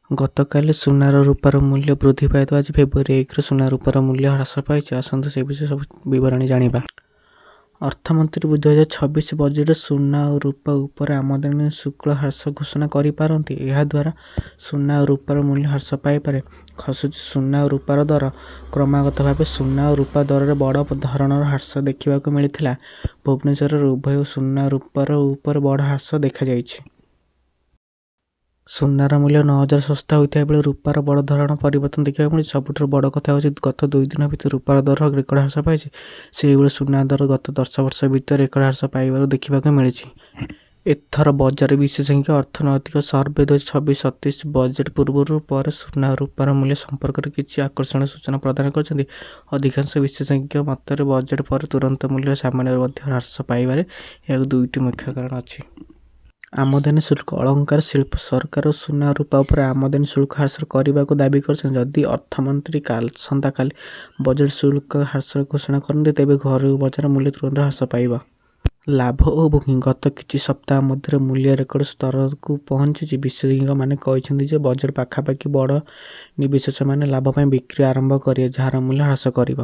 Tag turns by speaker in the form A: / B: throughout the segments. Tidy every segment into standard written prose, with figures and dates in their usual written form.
A: ଗତକାଲି ସୁନା ଓ ରୂପାର ମୂଲ୍ୟ ବୃଦ୍ଧି ପାଇଥିବା ଆଜି ଫେବୃଆରୀ 1ରେ ସୁନା ରୂପାର ମୂଲ୍ୟ ହ୍ରାସ ପାଇଛି। ଆସନ୍ତୁ ସେ ବିଷୟରେ ସବୁ ବିବରଣୀ ଜାଣିବା। ଅର୍ଥମନ୍ତ୍ରୀ 2026 ବଜେଟରେ ସୁନା ଓ ରୂପା ଉପରେ ଆମଦାନୀ ଶୁଳ୍କ ହ୍ରାସ ଘୋଷଣା କରିପାରନ୍ତି। ଏହା ଦ୍ୱାରା ସୁନା ଓ ରୂପାର ମୂଲ୍ୟ ହ୍ରାସ ପାଇପାରେ। ଖସୁଛି ସୁନା ଓ ରୂପାର ଦର। କ୍ରମାଗତ ଭାବେ ସୁନା ଓ ରୂପା ଦରରେ ବଡ଼ ଧରଣର ହ୍ରାସ ଦେଖିବାକୁ ମିଳିଥିଲା। ଭୁବନେଶ୍ୱରରେ ଉଭୟ ସୁନା ଓ ରୂପାର ଉପରେ ବଡ଼ ହ୍ରାସ ଦେଖାଯାଇଛି। ସୁନାର ମୂଲ୍ୟ 9,000 ଶସ୍ତା ହୋଇଥିବା ବେଳେ ରୂପାର ବଡ଼ ଧରଣର ପରିବର୍ତ୍ତନ ଦେଖିବାକୁ ମିଳିଛି। ସବୁଠାରୁ ବଡ଼ କଥା ହେଉଛି ଗତ 2 ଦିନ ଭିତରେ ରୂପାର ଦର ରେକର୍ଡ ହ୍ରାସ ପାଇଛି। ସେହିଭଳି ସୁନା ଦର ଗତ 10 ବର୍ଷ ଭିତରେ ରେକର୍ଡ ହ୍ରାସ ପାଇବାର ଦେଖିବାକୁ ମିଳିଛି। ଏଥର ବଜାର ବିଶେଷଜ୍ଞ, ଅର୍ଥନୈତିକ ସର୍ଭେ 2026-27 ବଜେଟ୍ ପୂର୍ବରୁ ପରେ ସୁନା ଓ ରୂପାର ମୂଲ୍ୟ ସମ୍ପର୍କରେ କିଛି ଆକର୍ଷଣୀୟ ସୂଚନା ପ୍ରଦାନ କରିଛନ୍ତି। ଅଧିକାଂଶ ବିଶେଷଜ୍ଞଙ୍କ ମତରେ ବଜେଟ୍ ପରେ ତୁରନ୍ତ ମୂଲ୍ୟ ସାମାନ୍ୟ ମଧ୍ୟ ହ୍ରାସ ପାଇପାରେ। ଏହାର ଦୁଇଟି ମୁଖ୍ୟ କାରଣ ଅଛି। ଆମଦାନୀ ଶୁଳ୍କ। ଅଳଙ୍କାର ଶିଳ୍ପ ସରକାର ସୁନା ଓ ରୂପା ଉପରେ ଆମଦାନୀ ଶୁଳ୍କ ହ୍ରାସ କରିବାକୁ ଦାବି କରିଛନ୍ତି। ଯଦି ଅର୍ଥମନ୍ତ୍ରୀ ଆସନ୍ତାକାଲି ବଜେଟ୍ ଶୁଳ୍କ ହ୍ରାସର ଘୋଷଣା କରନ୍ତି, ତେବେ ଘରୋଇ ବଜାର ମୂଲ୍ୟ ତୁରନ୍ତ ହ୍ରାସ ପାଇବ। ଲାଭ ଓ ବୁକିଂ। ଗତ କିଛି ସପ୍ତାହ ମଧ୍ୟରେ ମୂଲ୍ୟ ରେକର୍ଡ ସ୍ତରକୁ ପହଞ୍ଚିଛି। ବିଶେଷଜ୍ଞମାନେ କହିଛନ୍ତି ଯେ ବଜେଟ୍ ପାଖାପାଖି ବଡ଼ ନିବେଶକମାନେ ଲାଭ ପାଇଁ ବିକ୍ରି ଆରମ୍ଭ କରିବେ, ଯାହା ମୂଲ୍ୟ ହ୍ରାସ କରିବ।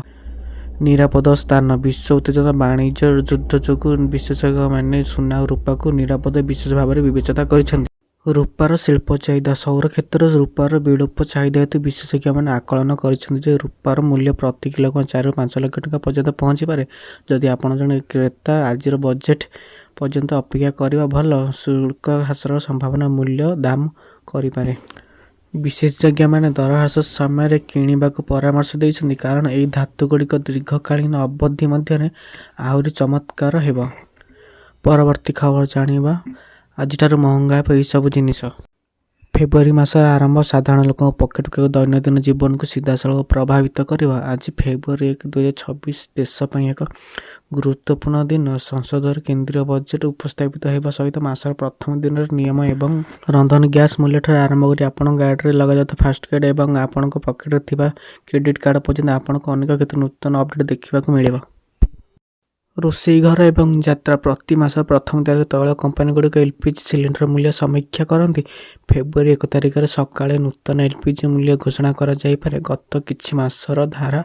A: ନିରାପଦ ସ୍ଥାନ। ବିଶ୍ୱ ଉତ୍ତେଜନା, ବାଣିଜ୍ୟ ଯୁଦ୍ଧ ଯୋଗୁଁ ବିଶେଷଜ୍ଞମାନେ ସୁନା ଓ ରୂପାକୁ ନିରାପଦ ନିବେଶ ଭାବରେ ବିବେଚନା କରିଛନ୍ତି। ରୂପାର ଶିଳ୍ପ ଚାହିଦା। ସୌର କ୍ଷେତ୍ରରେ ରୂପାର ବିପୁଳ ଚାହିଦା ହେତୁ ବିଶେଷଜ୍ଞମାନେ ଆକଳନ କରିଛନ୍ତି ଯେ ରୂପାର ମୂଲ୍ୟ ପ୍ରତି କିଲୋଗ୍ରାମ 4ରୁ 5 ଲକ୍ଷ ଟଙ୍କା ପର୍ଯ୍ୟନ୍ତ ପହଞ୍ଚିପାରେ। ଯଦି ଆପଣ ଜଣେ କ୍ରେତା, ଆଜିର ବଜେଟ୍ ପର୍ଯ୍ୟନ୍ତ ଅପେକ୍ଷା କରିବା ଭଲ। ଶୁଳ୍କ ହ୍ରାସର ସମ୍ଭାବନା ମୂଲ୍ୟ ଦାମ କରିପାରେ। ବିଶେଷଜ୍ଞମାନେ ଦର ହ୍ରାସ ସମୟରେ କିଣିବାକୁ ପରାମର୍ଶ ଦେଇଛନ୍ତି, କାରଣ ଏହି ଧାତୁଗୁଡ଼ିକ ଦୀର୍ଘକାଳୀନ ଅବଧି ମଧ୍ୟରେ ଆହୁରି ଚମତ୍କାର ହେବ। ପରବର୍ତ୍ତୀ ଖବର ଜାଣିବା। ଆଜିଠାରୁ ମହଙ୍ଗା ହେବ ଏହିସବୁ ଜିନିଷ। ଫେବୃଆରୀ ମାସର ଆରମ୍ଭ ସାଧାରଣ ଲୋକଙ୍କ ପକେଟକୁ ଦୈନନ୍ଦିନ ଜୀବନକୁ ସିଧାସଳଖ ପ୍ରଭାବିତ କରିବ। ଆଜି ଫେବୃଆରୀ 1, 2026 ଦେଶ ପାଇଁ ଏକ ଗୁରୁତ୍ୱପୂର୍ଣ୍ଣ ଦିନ। ସଂସଦରେ କେନ୍ଦ୍ରୀୟ ବଜେଟ୍ ଉପସ୍ଥାପିତ ହେବା ସହିତ ମାସର ପ୍ରଥମ ଦିନରେ ନିୟମ ଏବଂ ରନ୍ଧନ ଗ୍ୟାସ୍ ମୂଲ୍ୟଠାରୁ ଆରମ୍ଭ କରି ଆପଣଙ୍କ ଗାଡ଼ିରେ ଲଗାଯାଉଥିବା ଫାସ୍ଟ୍ୟାଗ୍ ଏବଂ ଆପଣଙ୍କ ପକେଟରେ ଥିବା କ୍ରେଡିଟ୍ କାର୍ଡ଼ ପର୍ଯ୍ୟନ୍ତ ଆପଣଙ୍କୁ ଅନେକ କ୍ଷେତ୍ରରେ ନୂତନ ଅପଡେଟ୍ ଦେଖିବାକୁ ମିଳିବ। ରୋଷେଇ ଘର ଏବଂ ଯାତ୍ରା। ପ୍ରତି ମାସର ପ୍ରଥମ ତାରିଖରେ ତୈଳ କମ୍ପାନୀଗୁଡ଼ିକ ଏଲପିଜି ସିଲିଣ୍ଡର ମୂଲ୍ୟ ସମୀକ୍ଷା କରନ୍ତି। ଫେବୃଆରୀ 1 ତାରିଖରେ ସକାଳେ ନୂତନ ଏଲପିଜି ମୂଲ୍ୟ ଘୋଷଣା କରାଯାଇପାରେ। ଗତ କିଛି ମାସର ଧାରା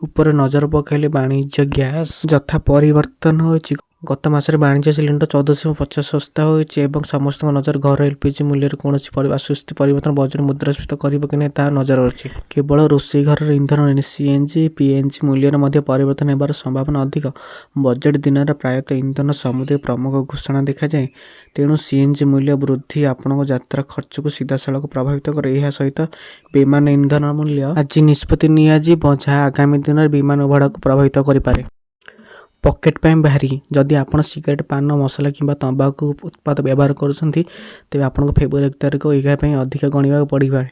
A: ଉପରେ ନଜର ପକାଇଲେ ବାଣିଜ୍ୟ ଗ୍ୟାସ୍ ଯଥା ପରିବର୍ତ୍ତନ ହୋଇଛି। ଗତ ମାସରେ ବାଣିଜ୍ୟ ସିଲିଣ୍ଡର 1450 ଶସ୍ତା ହୋଇଛି ଏବଂ ସମସ୍ତଙ୍କ ନଜର ଘରୋଇ ଏଲପିଜି ମୂଲ୍ୟରେ କୌଣସି ଆଶ୍ୱସ୍ତି ପରିବର୍ତ୍ତନ ବଜେଟ୍ ମୁଦ୍ରାସ୍ଫୀତି କରିବ କି ନାହିଁ ତାହା ନଜର ଅଛି। କେବଳ ରୋଷେଇ ଘରର ଇନ୍ଧନ ନୁହେଁ, ସିଏନଜି, ପିଏନଜି ମୂଲ୍ୟରେ ମଧ୍ୟ ପରିବର୍ତ୍ତନ ହେବାର ସମ୍ଭାବନା ଅଧିକ। ବଜେଟ୍ ଦିନରେ ପ୍ରାୟତଃ ଇନ୍ଧନ ସମ୍ବନ୍ଧୀୟ ପ୍ରମୁଖ ଘୋଷଣା ଦେଖାଯାଏ। ତେଣୁ ସିଏନଜି ମୂଲ୍ୟ ବୃଦ୍ଧି ଆପଣଙ୍କ ଯାତ୍ରା ଖର୍ଚ୍ଚକୁ ସିଧାସଳଖ ପ୍ରଭାବିତ କରେ। ଏହା ସହିତ ବିମାନ ଇନ୍ଧନ ମୂଲ୍ୟ ଆଜି ନିଷ୍ପତ୍ତି ନିଆଯିବ, ଯାହା ଆଗାମୀ ଦିନରେ ବିମାନ ଭଡ଼ାକୁ ପ୍ରଭାବିତ କରିପାରେ। ପକେଟ୍ ପାଇଁ ଭାରି। ଯଦି ଆପଣ ସିଗାରେଟ୍, ପାନ ମସଲା କିମ୍ବା ତମ୍ବାକୁ ଉତ୍ପାଦ ବ୍ୟବହାର କରୁଛନ୍ତି, ତେବେ ଆପଣଙ୍କୁ ଫେବୃଆରୀ 1 ତାରିଖ ଏହା ପାଇଁ ଅଧିକ ଗଣିବାକୁ ପଡ଼ିପାରେ।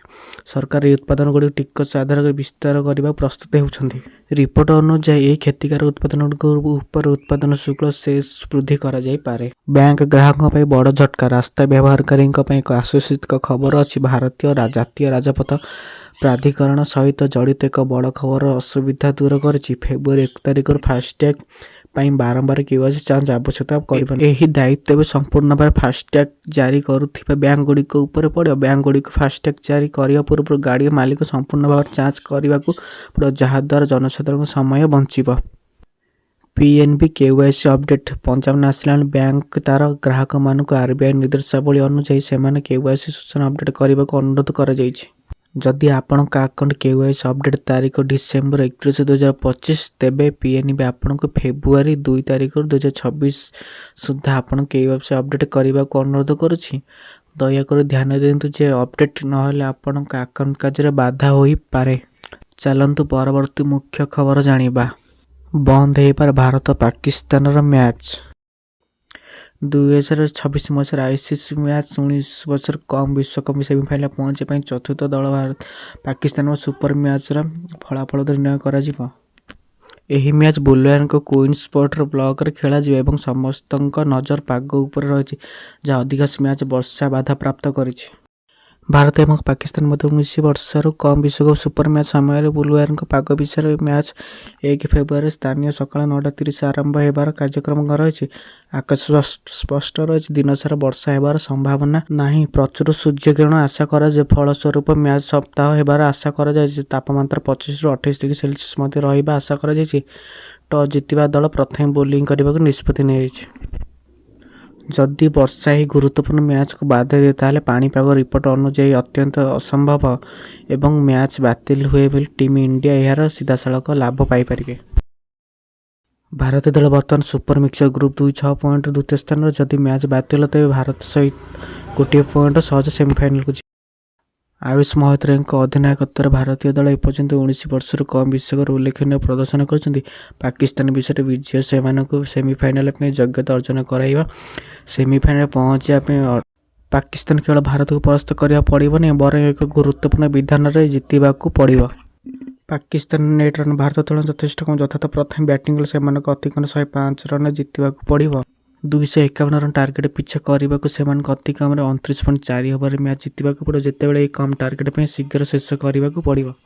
A: ସରକାର ଏହି ଉତ୍ପାଦନଗୁଡ଼ିକୁ ଟିକସ ଆଧାରରେ ବିସ୍ତାର କରିବାକୁ ପ୍ରସ୍ତୁତ ହେଉଛନ୍ତି। ରିପୋର୍ଟ ଅନୁଯାୟୀ, ଏହି କ୍ଷତିକାରକ ଉତ୍ପାଦନଗୁଡ଼ିକ ଉପରେ ଉତ୍ପାଦନ ଶୁଳ୍କ ସେସ୍ ବୃଦ୍ଧି କରାଯାଇପାରେ। ବ୍ୟାଙ୍କ ଗ୍ରାହକଙ୍କ ପାଇଁ ବଡ଼ ଝଟକା। ରାସ୍ତା ବ୍ୟବହାରକାରୀଙ୍କ ପାଇଁ ଏକ ଆଶ୍ୱସ୍ତିକର ଖବର ଅଛି। ଭାରତୀୟ ଜାତୀୟ ରାଜପଥ ପ୍ରାଧିକରଣ ସହିତ ଜଡ଼ିତ ଏକ ବଡ଼ ଖବର ଅସୁବିଧା ଦୂର କରିଛି। ଫେବୃଆରୀ 1 ତାରିଖରୁ ଫାସ୍ଟ୍ୟାଗ୍ ପାଇଁ ବାରମ୍ବାର କେୱାଇସି ଯାଞ୍ଚ ଆବଶ୍ୟକତା କରିବ। ଏହି ଦାୟିତ୍ୱ ଏବେ ସମ୍ପୂର୍ଣ୍ଣ ଭାବେ ଫାସ୍ଟ୍ୟାଗ୍ ଜାରି କରୁଥିବା ବ୍ୟାଙ୍କଗୁଡ଼ିକ ଉପରେ ପଡ଼ିବ। ବ୍ୟାଙ୍କଗୁଡ଼ିକୁ ଫାସ୍ଟ୍ୟାଗ୍ ଜାରି କରିବା ପୂର୍ବରୁ ଗାଡ଼ି ମାଲିକ ସମ୍ପୂର୍ଣ୍ଣ ଭାବରେ ଯାଞ୍ଚ କରିବାକୁ ପଡ଼ିବ, ଯାହାଦ୍ୱାରା ଜନସାଧାରଣଙ୍କ ସମୟ ବଞ୍ଚିବ। PNB KYC update. Punjab national bank ତାର ଗ୍ରାହକମାନଙ୍କୁ ଆରବିଆଇ ନିର୍ଦ୍ଦେଶାବଳୀ ଅନୁଯାୟୀ ସେମାନଙ୍କ କେୱାଇସି ସୂଚନା ଅପଡେଟ୍ କରିବାକୁ ଅନୁରୋଧ କରାଯାଇଛି। ଯଦି ଆପଣଙ୍କ ଆକାଉଣ୍ଟ କେୱାଇସି ଅପଡେଟ୍ ତାରିଖ ଡିସେମ୍ବର 31, 2025, ତେବେ ପିଏନବି ଆପଣଙ୍କୁ ଫେବୃଆରୀ 2 ତାରିଖରୁ 2026 ସୁଦ୍ଧା ଆପଣଙ୍କ କେୱାଇସି ଅପଡେଟ୍ କରିବାକୁ ଅନୁରୋଧ କରୁଛି। ଦୟାକରି ଧ୍ୟାନ ଦିଅନ୍ତୁ ଯେ ଅପଡେଟ୍ ନହେଲେ ଆପଣଙ୍କ ଆକାଉଣ୍ଟ କାର୍ଯ୍ୟରେ ବାଧା ହୋଇପାରେ। ଚାଲନ୍ତୁ ପରବର୍ତ୍ତୀ ମୁଖ୍ୟ ଖବର ଜାଣିବା। ବନ୍ଦ ହେଇପାରେ ଭାରତ ପାକିସ୍ତାନର ମ୍ୟାଚ୍। 2026 ମସିହାରେ ଆଇସିସି ମ୍ୟାଚ୍ 19 ବର୍ଷରୁ କମ୍ ବିଶ୍ୱକପ୍ ସେମିଫାଇନାଲରେ ପହଞ୍ଚିବା ପାଇଁ ଚତୁର୍ଥ ଦଳ ଭାରତ ପାକିସ୍ତାନ ସୁପର ମ୍ୟାଚ୍ର ଫଳାଫଳ ନିର୍ଣ୍ଣୟ କରାଯିବ। ଏହି ମ୍ୟାଚ୍ ବୁଲାୱେଙ୍କ କୁଇନ୍ସ ସ୍ପୋର୍ଟସ କ୍ଲବରେ ଖେଳାଯିବ ଏବଂ ସମସ୍ତଙ୍କ ନଜର ପାଗ ଉପରେ ରହିଛି, ଯାହା ଅଧିକାଂଶ ମ୍ୟାଚ୍ ବର୍ଷା ବାଧାପ୍ରାପ୍ତ କରିଛି। ଭାରତ ଏବଂ ପାକିସ୍ତାନ ମଧ୍ୟରେ 19 ବର୍ଷରୁ କମ୍ ବିଶ୍ୱକପ୍ ସୁପର ମ୍ୟାଚ୍ ସମୟରେ ବୁଧବାରଙ୍କ ପାଗ ବିଷୟରେ ମ୍ୟାଚ୍ 1 ଫେବୃଆରୀ ସ୍ଥାନୀୟ ସକାଳ 9:30 ଆରମ୍ଭ ହେବାର କାର୍ଯ୍ୟକ୍ରମ ରହିଛି। ଆକାଶ ସ୍ପଷ୍ଟ ରହିଛି। ଦିନସାରା ବର୍ଷା ହେବାର ସମ୍ଭାବନା ନାହିଁ। ପ୍ରଚୁର ସୂର୍ଯ୍ୟକିରଣ ଆଶା କରାଯାଉଛି। ଫଳସ୍ୱରୂପ ମ୍ୟାଚ୍ ସପ୍ତାହ ହେବାର ଆଶା କରାଯାଉଛି। ତାପମାତ୍ରା 25ରୁ 28 ଡିଗ୍ରୀ ସେଲସିୟସ ମଧ୍ୟ ରହିବା ଆଶା କରାଯାଇଛି। ଟସ୍ ଜିତିବା ଦଳ ପ୍ରଥମେ ବୋଲିଂ କରିବାକୁ ନିଷ୍ପତ୍ତି ନେଇଛି। ଯଦି ବର୍ଷା ଏହି ଗୁରୁତ୍ୱପୂର୍ଣ୍ଣ ମ୍ୟାଚ୍‌କୁ ବାଧା ଦିଏ, ତାହେଲେ ପାଣିପାଗ ରିପୋର୍ଟ ଅନୁଯାୟୀ ଅତ୍ୟନ୍ତ ଅସମ୍ଭବ ଏବଂ ମ୍ୟାଚ୍ ବାତିଲ ହୁଏ ଟିମ୍ ଇଣ୍ଡିଆ ଏହାର ସିଧାସଳଖ ଲାଭ ପାଇପାରିବେ। ଭାରତୀୟ ଦଳ ବର୍ତ୍ତମାନ ସୁପର ମିକ୍ସର ଗ୍ରୁପ୍ 2 6 ପଏଣ୍ଟରେ ଦ୍ୱିତୀୟ ସ୍ଥାନରେ। ଯଦି ମ୍ୟାଚ୍ ବାତିଲ, ତେବେ ଭାରତ ଗୋଟିଏ ପଏଣ୍ଟ ସହ ସେମିଫାଇନାଲକୁ ଯିବ। ଆୟୁଷ ମାତ୍ରେଙ୍କ ଅଧିନାୟକତ୍ୱରେ ଭାରତୀୟ ଦଳ ଏପର୍ଯ୍ୟନ୍ତ 19 ବର୍ଷରୁ କମ୍ ବିଶ୍ୱକପରେ ଉଲ୍ଲେଖନୀୟ ପ୍ରଦର୍ଶନ କରିଛନ୍ତି। ପାକିସ୍ତାନ ବିରୁଦ୍ଧରେ ବିଜୟ ସେମାନଙ୍କୁ ସେମିଫାଇନାଲ ପାଇଁ ଯୋଗ୍ୟତା ଅର୍ଜନ କରାଇବ। ସେମିଫାଇନାଲରେ ପହଞ୍ଚିବା ପାଇଁ ପାକିସ୍ତାନ କେବଳ ଭାରତକୁ ପରାସ୍ତ କରିବାକୁ ପଡ଼ିବ ନାହିଁ, ବରଂ ଏକ ଗୁରୁତ୍ୱପୂର୍ଣ୍ଣ ବ୍ୟବଧାନରେ ଜିତିବାକୁ ପଡ଼ିବ। ପାକିସ୍ତାନର ନେଟ୍ ରନ୍ ଭାରତ ତୁଳନାରେ ଯଥେଷ୍ଟ କମ୍। ଯଥାର୍ଥ ପ୍ରଥମେ ବ୍ୟାଟିଂ କଲେ ସେମାନଙ୍କୁ ଅତିକମ୍‌ରେ 105 ରନରେ ଜିତିବାକୁ ପଡ଼ିବ। 251 ରନ୍ ଟାର୍ଗେଟ ପିଛା କରିବାକୁ ସେମାନଙ୍କୁ ଅତିକମ୍‌ରେ 29.4 ଓଭରରେ ମ୍ୟାଚ୍ ଜିତିବାକୁ ପଡ଼ିବ, ଯେତେବେଳେ ଏହି କମ୍ ଟାର୍ଗେଟ ପାଇଁ ଶୀଘ୍ର ଶେଷ କରିବାକୁ ପଡ଼ିବ।